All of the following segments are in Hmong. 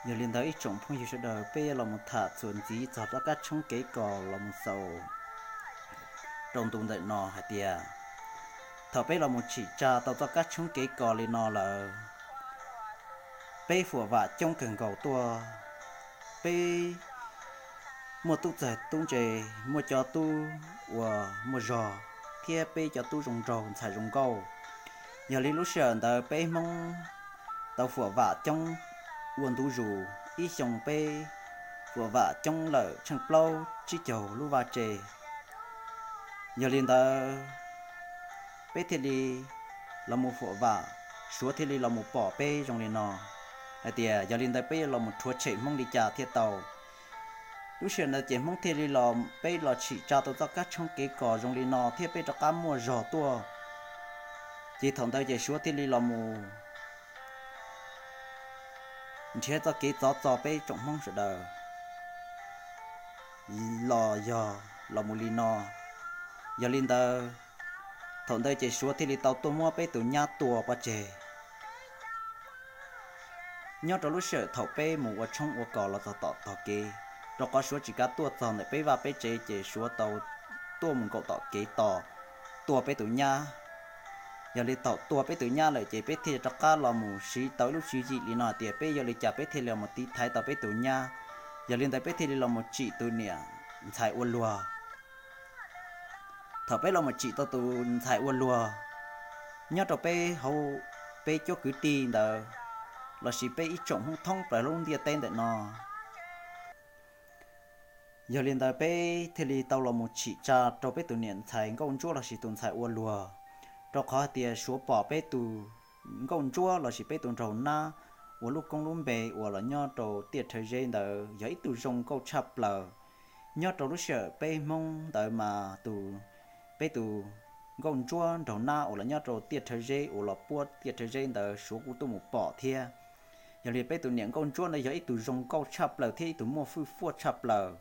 Yog li ntawd ib tsoom phooj ywg sawv daws, peb yuav los mus tham txuas ntxiv txog txoj kab tshoob kev kos los mus xaus rau ntu ntawm no hais tias, thaum peb los mus tsim tsa tau txoj kab tshoob kev kos li no lawm, peb fuam vam coob kawg nkaus tuaj, peb muaj tub txawg tub ntse, muaj cov tub uas muaj zog, thiab peb cov tub zoo nraug ntxhais zoo nkauj. Yog li lub sij hawm ntawd peb Hmoob tau fuam vam coob ua ntu zus, ib xyoo peb fuam vam coob lawm tsheej plaub tsib caug lub vaj tse. Yog li ntawd, peb thiaj li los mus fuam vam, Suav thiaj li los mus pom peb zoo li no, hais tias yog li ntawd peb yuav los mus rhuav tshem Hmoob li cas thiaj tau. Lub sij hawm ntawd ces Hmoob thiaj li los, peb los tsim tsa tau txoj kab tshoob kev kos zoo li no thiab peb rov qab muaj zog tuaj. Ces thaum ntawd ces Suav thiaj li los mus nrhiav txoj kev txov txo peb tsoom Hmoob sawv daws los yog los mus li no. Yog li ntawd, thaum ntawd ces Suav thiaj li tau tuaj muab peb tus nyab tua pov tseg. Nyob rau lub sij hawm thaum peb mus ua tshoob ua kos los txog tom tog kev, rau qhov Suav tsis kav tuaj txog ntawm peb vaj peb tsev ces Suav tau tuaj mus nkaum tom kev tos tua peb tus nyab. Yog li thaum tua peb tus nyab lawm ces peb thiaj rov qab los mus siv tau ib lub tswv yim li no hais tias peb yuav li cas peb thiaj li los mus tiv thaiv tau peb tus nyab. Yog li ntawd peb thiaj li los mus tsim tus niam ntxhais ua luag. Thaum peb los mus tsim tau tus ntxhais ua luag, nyob rau peb hauv peb cuab kwv tij ntawd, lossis peb ib tsoom Hmoob thoob plaws lub ntiaj teb ntawm no, yog li ntawd peb thiaj li tau los mus tsim tsa rau peb tus niam ntxhais nkauj ntsuab lossis tus ntxhais ua luag, rau qhov hais tias Suav pom peb tus nkauj ntsuab lossis peb tus nraug nab uas lub koob lub npe uas los nyob rau tiaj Rhawv Zeb ntawd yog ib tug zoo nkauj tshaj plaws. Nyob rau lub sij hawm peb Hmoob ntawd mas tus, peb tus nkauj ntsuab nraug nab uas los nyob rau tiaj Rhawv Zeb uas los puab tiaj Rhawv Zeb ntawd Suav kuj tuaj mus pom thiab. Yog li peb tus niam nkauj ntsuab ntawd yog ib tug zoo nkauj tshaj plaws thiab ib tug muaj hwj fuaj tshaj plaws.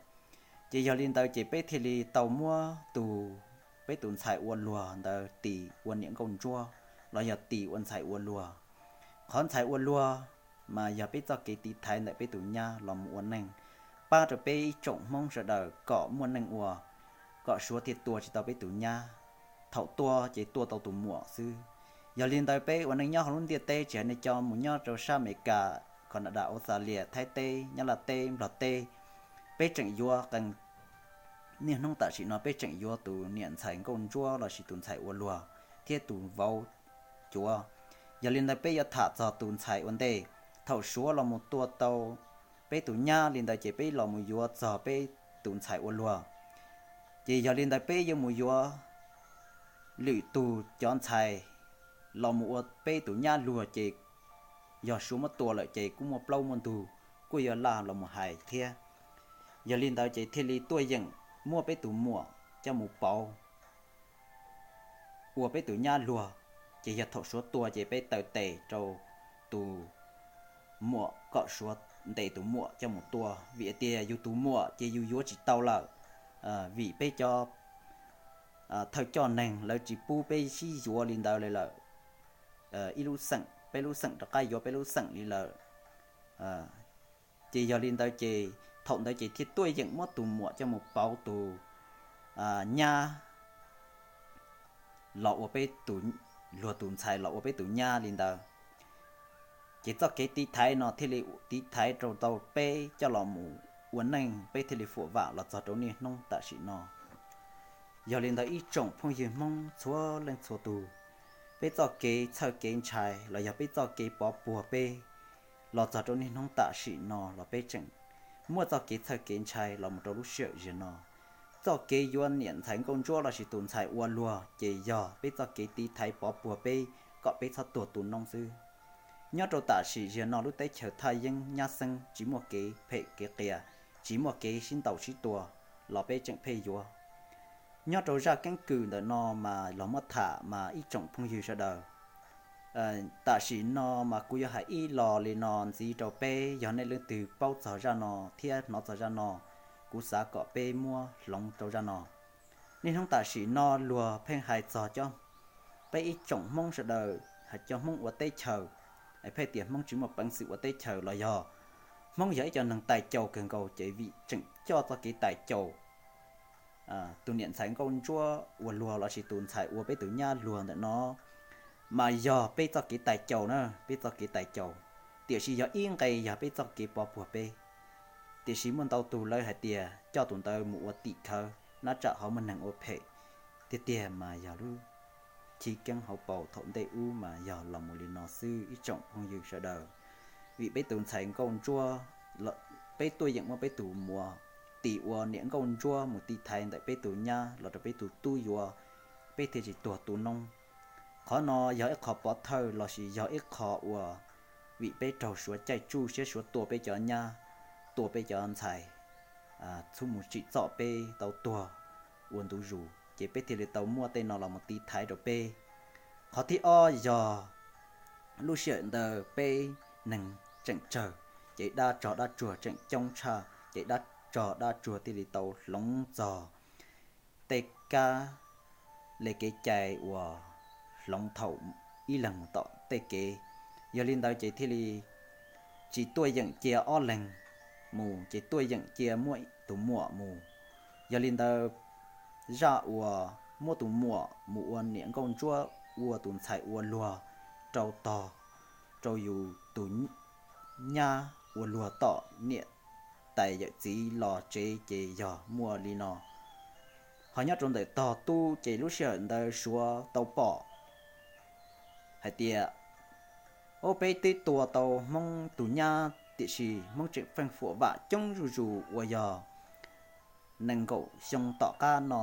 Ces yog li ntawd ces peb thiaj li tau muab tus, peb tus ntxhais ua luag ntawd tis ua niam nkauj ntsuab los yog tis ua ntxhais ua luag. Qhov ntxhais ua luag mas yog peb txoj kev tiv thaiv ntawm peb tus nyab los mus ua neej, pab rau peb ib tsoom Hmoob sawv daws kom muaj neej ua, kom Suav thiaj tua tsis tau peb tus nyab. Thaum tua ces tua tau tus muam xwb. Yog li ntawd peb ua neej nyob hauv lub ntiaj teb tsis hais nej cov mus nyob rau sab Amelikas, Kanadas, Australia, Thaib teb, Nyab Laj teb, Nplog teb, peb tseem yuav qee, niaj hnub tam sim no peb tseem yuav tus niam ntxhais nkauj ntsuab lossis tus ntxhais ua luag thiab tus vauv cuav. Yog li ntawd peb yuav tham txog tus ntxhais ua ntej. Thaum Suav los mus tua tau peb tus nyab li ntawd ces peb los mus yuav txog peb tus ntxhais ua luag. Ces yog li ntawd peb yuav mus yuav lwm tus cov ntxhais los mus ua peb tus nyab luag ces yog Suav muab tua lawm ces kuj muaj plaub muaj ntug, kuj yuav laj los mus hais thiab. Yog li ntawd ces thiaj li tuaj yeem muab peb tus muam coj mus pauv ua peb tus nyab luag. Ces yog thaum Suav tua ces peb taw tes rau tus muam kom Suav ntes tus muam coj mus tua, vim hais tias yus tus muam ces yus yuav tsis tau lawm, vim peb cov thawj coj neeg lawv tsis pub peb sib yuav li ntawd li lawm. Ib lub xeem, peb lub xeem rov qab yuav peb lub xeem li lawm. Ces yog li ntawd ces thaum ntawd ces thiaj tuaj yeem muab tus muam coj mus pauv tus nyab los ua peb tus, luag tus ntxhais los ua peb tus nyab li ntawd. Ces txoj kev tiv thaiv no thiaj li tiv thaiv rau tau peb coj los mus ua neej, peb thiaj li fuam vam los txog rau niaj hnub tam sim no. Yog li ntawd ib tsoom phooj ywg Hmoob txhua leej txhua tus, peb txoj kev txhawj kev ntshai los yog peb txoj kev pov puag peb los txog rau niaj hnub tam sim no los peb tseem muaj txoj kev txhawj kev ntshai los mus rau lub sij hawm ziag no. Txoj kev yuav niam ntxhais nkauj ntsuab lossis tus ntxhais ua luag ces yog peb txoj kev tiv thaiv pov puag peb kom peb txhob tuag tu noob xwb. Nyob rau tam sim ziag no lub teb chaws thaj yeeb nyab xeeb tsis muaj kev phem kev qias, tsis muaj kev sib ntaus sib tua los peb tseem pheej yuav. Nyob rau zaj keeb kwm ntawm no mas los muab tham mas ib tsoom phooj ywg sawv daws, tam sim no mas kuv yuav hais ib los li no ntxiv rau peb, yog nej leej twg paub txog zaj no thiab hnov txog zaj no, kuv xav kom peb muab hloov rau zaj no. Niaj hnub tam sim no luag pheej hais txog cov, peb ib tsoom Hmoob sawv daws hais cov Hmoob ua teb chaws, pheej tias Hmoob tsis muaj peev xwm ua teb chaws los yog Hmoob yog ib co neeg tais caus kawg nkaus ces vim tseem coj txoj kev tais caus, tus niam ntxhais nkauj ntsuab ua luag lossis tus ntxhais ua peb tus nyab luag ntawm no mas yog peb txoj kev tais caus na, peb txoj kev tais caus, tiam sis yog ib nqe yog peb txoj kev pov puag peb. Tiam sis muaj ntau tug lawv hais tias coj tus ntawd mus ua tim khawv nab tsam ho muaj neeg ua phem. Tiag tiag mas yog lub chiv keeb hauv paus thaum ntej ub mas yog los mus li no xwb ib tsoom phooj ywg sawv daws. Vim peb tus ntxhais nkauj ntsuab, peb tuaj yeem muab peb tus muam tis ua niam nkauj ntsuab mus tiv thaiv ntawm peb tus nyab los rau peb tus tub yuav, peb thiaj tsis tuag tu noob. Qhov no yog ib qho pov thawj lossis yog ib qho uas vim peb raug Suav caij tsuj siab, Suav tua peb cov nyab, tua peb cov ntxhais, txhub mus tsim txom peb tau tuag ua ntu zus, ces peb thiaj li tau muab tej no los mus tiv thaiv rau peb. Qhov thib ob yog lub sij hawm ntawd peb neeg tseem tsawg, ces dab tsog dab tsuag tseem coob tshaj, ces dab tsog dab tsuag thiaj li tau hloov txog tej kab li kev cai uas hloov thaum ib leeg mus tom tej kev. Yog li ntawd ces thiaj li tsis tuaj yeem cia ob leeg mus, ces tuaj yeem cia muab tus muam mus. Yog li ntawd, zaj uas muab tus muam mus ua niam nkauj ntsuab ua tus ntxhais ua luag rau tog, rau yus tus nyab ua luag tom niam tais yawm txiv los tsev ces yog muaj li no. Ho nyob rau ntawm tog tub ces lub sij hawm ntawd Suav tau pom hais tias, ob, peb twb tua tau Hmoob tus nyab tiam sis Hmoob tseem feej fuam vam coob zuj zus uas yog nees nkaum xyoo tom qab no,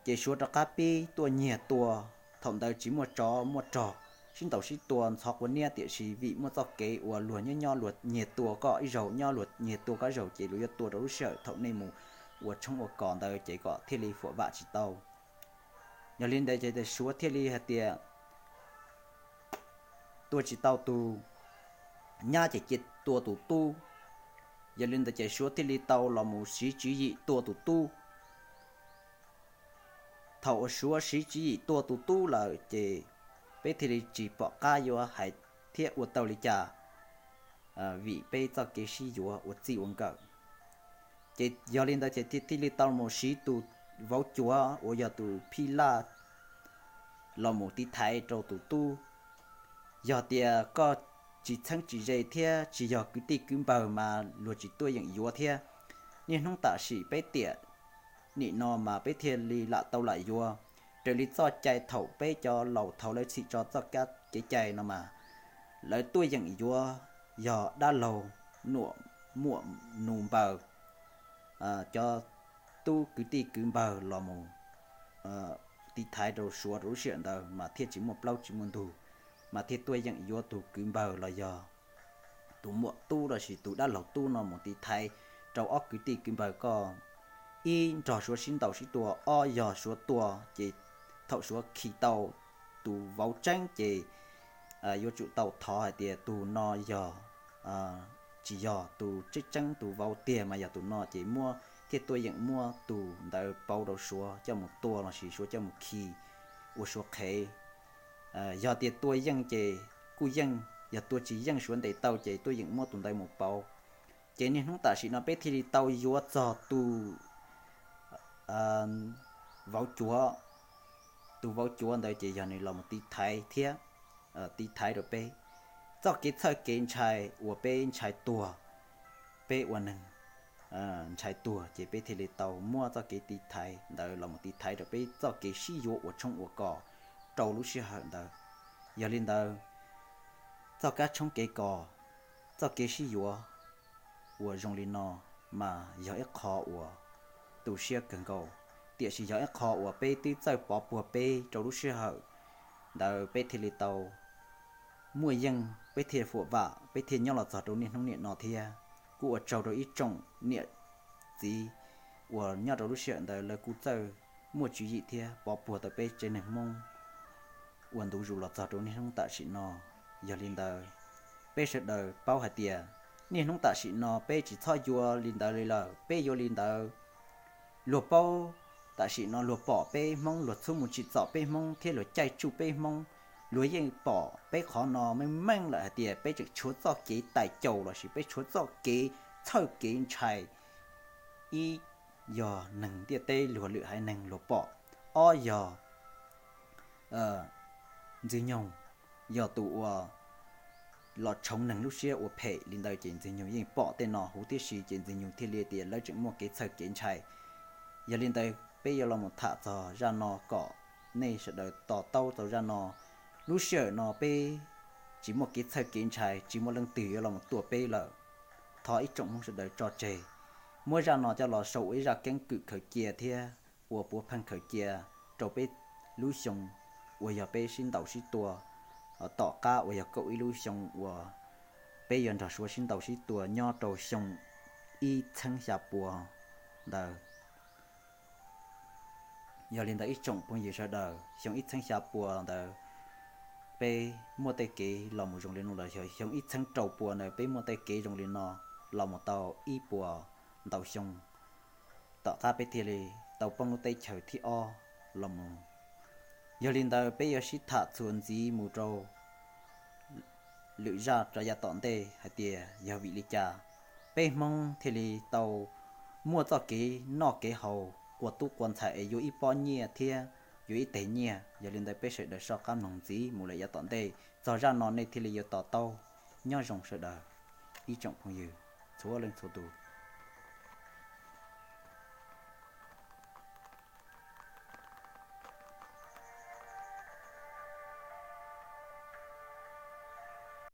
ces Suav rov qab pib tuaj nyiag tua. Thaum ntawd tsis muaj tsov muaj rog sib ntaus sib tua ntxhov quav niab, tiam sis vim muaj txoj kev uas luag nyob nyob luag nyiag tua koj ib zaug, nyob luag nyiag tua koj ib zaug, ces luag yuav tua rau lub sij hawm thaum nej mus ua tshoob ua kos ntawd ces kom thiaj li fuam vam tsis tau. Yog li ntawd ces Suav thiaj li hais tias tua tsis tau tus nyab ces cia tua tus tub. Yog li ntawd ces Suav thiaj li tau los mus siv tswv yim tua tus tub. Thaum uas Suav siv tswv yim tua tus tub lawm ces peb thiaj li tsis pom qab yuav hais thiab ua tau li cas, vim peb txoj kev sib yuav ua txij ua nkawm. Ces yog li ntawd ces thiaj li tau mus siv tus vauv cuav uas yog tus phij laj los mus tiv thaiv rau tus tub. Yog tias koj tsis txheeb tsis ze thiab tsis yog kwv tij kwv npawg mas luag tsis tuaj yeem yuav thiab. Niaj hnub tam sim peb tiam nim no mas peb thiaj li lam tau lam yuav. Raws li txoj cai thaum peb cov laus thaud lawv txhim tso txoj kev cai no mas lawv tuaj yeem yuav yog dab laug, muam nus npaws, cov tub kwv tij kwv npawg los mus tiv thaiv rau Suav rau lub sij hawm ntawd mas thiaj tsis muaj plaub tsis muaj ntug, mas thiaj tuaj yeem yuav tus kwv npawg los yog tus muam tub lossis tus dab laug tub no mus tiv thaiv rau ob kwv tij kwv npawg koj. Ib, nrog Suav sib ntaus sib tua, ob, yog Suav tua ces thaum Suav khi tau tus vauv tseeb ces yuav tsum tau thov hais tias tus no yog, tsis yog tus tseeb tseeb tus vauv tiag mas yog tus no ces muab, thiaj tuaj yeem muab tus ntawd pauv rau Suav coj mus tua lossis Suav coj mus khi ua Suav qhev. Yog tias tua yeej ces kuj yeej, yog tua tsis yeej Suav ntes tau ces tuaj yeem muab tus ntawd mus pauv. Ces niaj hnub tam sim no peb thiaj li tau yuav txog tus vauv cuav. Tus vauv cuav ntawd ces yog nws los mus tiv thaiv thiab, tiv thaiv rau peb. Txoj kev txhawj kev ntshai uas peb ntshai tuag, peb ua neeg ntshai tuag ces peb thiaj li tau muab txoj kev tiv thaiv ntawd los mus tiv thaiv rau peb txoj kev sib yuav ua tshoob ua kos rau lub sij hawm ntawd. Yog li ntawd, txoj kab tshoob kev kos, txoj kev sib yuav uas zoo li no mas yog ib qho uas tu siab kawg nkaus, tiam sis yog ib qho uas peb twb txawj pov puag peb rau lub sij hawm ntawd peb thiaj li tau muaj yeej, peb thiaj fuam vam, peb thiaj nyob los txog rau niaj hnub niam no thiab. Kuj ua tsaug rau ib tsoom niam txiv uas nyob rau lub sij hawm ntawd lawv kuj txawj muaj tswv yim thiab pov puag tau peb tsev neeg Hmoob ua ntu zus los txog rau niaj hnub tam sim no. Yog li ntawd, peb sawv daws paub hais tias niaj hnub tam sim no peb tsis txhob yuav li ntawd li lawm, peb yuav li ntawd, luag paub, tam sim no luag pom peb Hmoob, luag txhub mus tsim txom peb Hmoob thiab luag caij tsuj peb Hmoob, luag yeej pom peb qhov no meej meej lawm hais tias peb tseem tshuav txoj kev tais caus lossis peb tshuav txoj kev txhawj kev ntshai. Ib, yog neeg ntiaj teb luag lwm haiv neeg luag pom. Ob, yog Ntxwg Nyoog yog tus uas los tshoov neeg lub siab ua phem li ntawd ces Ntxwg Nyoog yeej pom tej no huv tib si ces Ntxwg Nyoog thiaj li tias lawv tseem muaj kev txhawj kev ntshai. Yog li ntawd peb yuav los mus tham txog zaj no kom nej sawv daws to taub txog zaj no. Lub sij hawm no peb tsis muaj kev txhawj kev ntshai, tsis muaj leej twg yuav los mus tua peb lawm. Thov ib tsoom Hmoob sawv daws tso tseg, muab zaj no coj los sau ua ib zaj keeb kwm khaws cia thiab ua puav pheej khaws cia rau peb lub xyoo uas yog peb sib ntaus sib tua tom qab uas yog kaum ib lub xyoo uas peb yuav nrog Suav sib ntaus sib tua nyob rau xyoo ib txheeb xya pua ntawd. Yog li ntawd ib tsoom phooj ywg sawv daws, xyoo ib txheeb xya pua ntawd peb muaj tej kev los mus zoo li no lawm, xyoo ib txheeb rau pua ntawd peb muaj tej kev zoo li no los mus tau ib puas ntau xyoo tom qab peb thiaj li tau poob lub teb chaws thib ob los mus. Yog li ntawd peb yuav sib tham txuas ntxiv mus rau lwm zaj rau yav tom ntej hais tias yog vim li cas peb Hmoob thiaj li tau muaj txoj kev noj kev haus quas tub quas ntxhais es yuav ib pob nyiaj thiab yuav ib teg nyiaj. Yog li ntawd peb sawv daws soj qab mloog ntxiv mus lawm yav tom ntej txog zaj no nej thiaj li yuav to taub. Nyob zoo sawv daws ib tsoom phooj ywg txhua leej txhua tus.